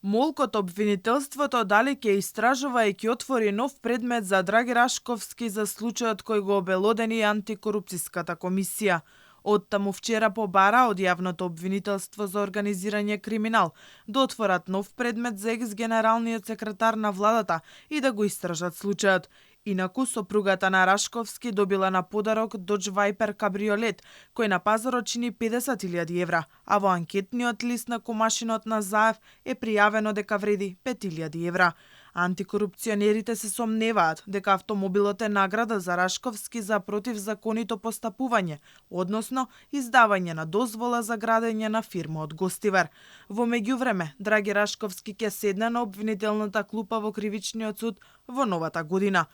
Молкот обвинителството дали ќе истражува и ќе отвори нов предмет за Драги Рашковски за случајот кој го обелодени антикорупцијската комисија. Оттаму вчера побара од јавното обвинителство за организирање криминал да отворат нов предмет за екс-генералниот секретар на владата и да го истражат случајот. Инаку, сопругата на Рашковски добила на подарок Dodge Viper кабриолет, кој на пазарот чини 50.000 евра, а во анкетниот лист на комашинот на Заев е пријавено дека вреди 5.000 евра. Антикорупционерите се сомневаат дека автомобилот е награда за Рашковски за противзаконито постапување, односно издавање на дозвола за градење на фирма од Гостивар. Во меѓувреме, Драги Рашковски ќе седне на обвинителната клупа во кривичниот суд во новата година.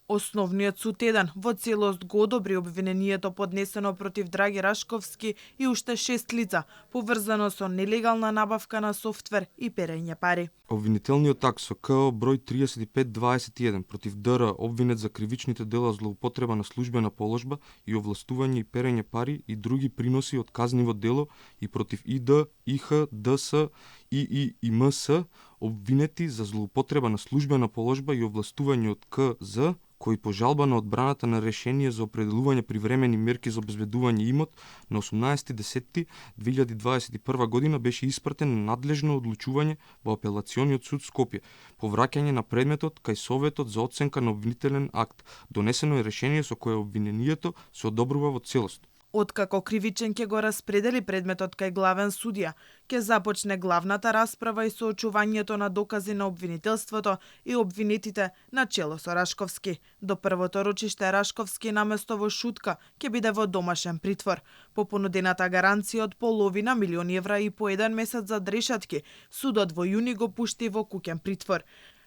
Основниот суд еден во целост го одобри обвинението поднесено против Драги Рашковски и уште 6 лица, поврзано со нелегална набавка на софтвер и перење пари. Обвинителниот акт со КО број 3521 против ДР обвинет за кривичните дела злоупотреба на службена положба и овластување и перење пари и други приноси од казниво дело и против ИД, ИХ, ДС, ИИ и МС обвинети за злоупотреба на службена положба и овластување од КЗ, кој по жалба на одбраната на решение за определување привремени мерки за обезбедување имот на 18.10.2021 година беше испратен на надлежно одлучување во Апелациониот суд Скопје, по враќање на предметот кај Советот за оценка на обвинителен акт. Донесено е решение со кое обвинението се одобрува во целост. Откако кривичен ќе го распредели предметот кај главен судија, ќе започне главната расправа и соочувањето на докази на обвинителството и обвинетите на чело со Рашковски. До првото рочиште Рашковски наместо во шутка ќе биде во домашен притвор. По понудената гаранција од 500 милиони евра и по 1 месец за дрешатки, судот во јуни го пушти во куќен притвор.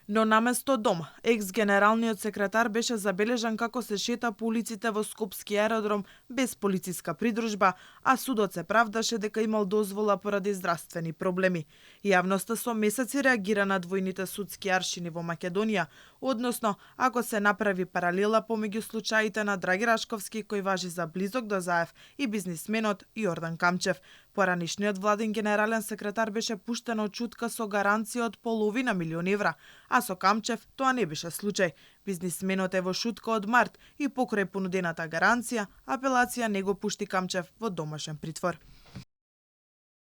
Но наместо дом, екс-генералниот секретар беше забележан како се шета по улиците во Скопски аеродром без полициска придружба, а судот се правдаше дека имал дозвола поради здравствени проблеми. Јавноста со месеци реагира на двојните судски аршини во Македонија, односно ако се направи паралела помеѓу случаите на Драги Рашковски кој важи за близок до Заев и бизнисменот Јордан Камчев. Поранишниот владин генерален секретар беше пуштен од чутка со гаранција од 500 милиони евра, а со Камчев тоа не беше случај. Бизнисменот е во шутка од март и покрај понудената гаранција, апелација не го пушти Камчев во домашен притвор.